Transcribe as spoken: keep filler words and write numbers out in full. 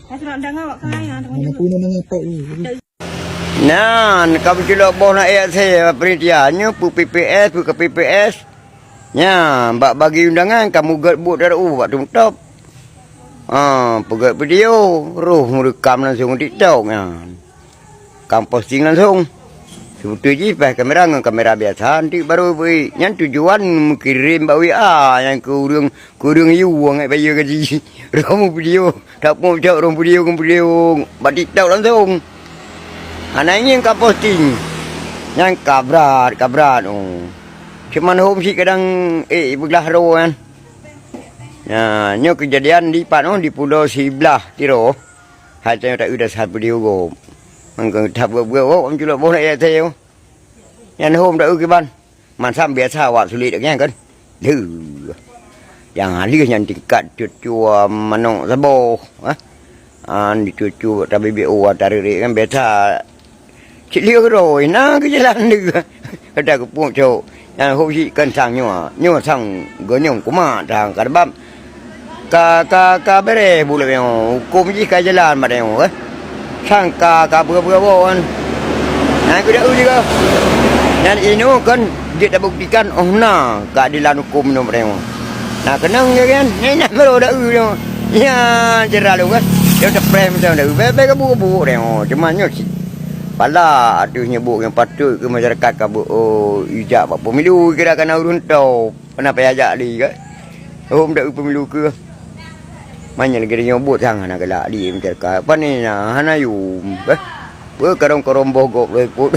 Ka sunat danga awak keuhai, ha, teuma. Mana pun danga pak tu. Nyan, ka beuculok boh na ayat saya panitia nyoe pu P P S, pu ke P P S. Nyan, bak bagi undangan ka mugét buet daru bak tumtop. Ha, peugét video, roh meurekam langsung TikTok nyan. Kam posting langsung. Seubeutôi jih paih kamera ngon kamera biasa, antik barô beuiek. Nyan tujuan meukirém bak W A nyan keu ureueng, keu ureueng yue angat bayeue gaji. Roh meuvideo, tapeucok roh video ngon video bak TikTok langsung. Hana ngieng ka posting. Nyan ka brat, ka brat, oh. Cuma hom cit kadang, eh, beuglah roe nyan. Nah, nyoe keujadian di pat, oh, di Pulo Siblah, Tiro. Hai tanyoe taeu dasar peudeh gob. Mangkang that buet-buet gob, meuculok boh na ayat saya. Nyan hom taeu kiban. Mansam biasa awak sulet lagèe nyan kan. Lheuh. Nyang halus nyan tingkat cucue manok saboh, ha. An dicucue tabibit uwa tarek kan biasa. Cit lheuh keudroe na keu jalan lheuh. Kata keupeue cok. Nyang hok jih kan sang nyoe. Nyoe sang geunyong kumat sang ka deubab. Ka, ka, ka beureh buleuen nyoe. Huköm jih ka jalan bak nyoe, eh. Sang ka, ka beureuboh kan. Nah, keu dau juga. Nyan inoe kan jeuet tabuktikan oh na keadilan huköm nyoe bak nyoe. Nah, keunong je kan. Nyan, nyan baru dau nyoe. Ya, jera lôn kan. Dia tepreh macam dau. Bèk, bèk gabuk-gabuk nyoe. Cuma nyoe cit. Pala ateueh nyebut nyang patut keu masyarakat ka beu, oh, ijak bak pemilu kira kana ureueng top. Hana payah jak lé, kan? Hom dak pemilu keu. Manyang lagèe nyoe buet sang hana galak lé masyarakat. Pane na hana yum, eh? Beukarong-karong boh gob lé put.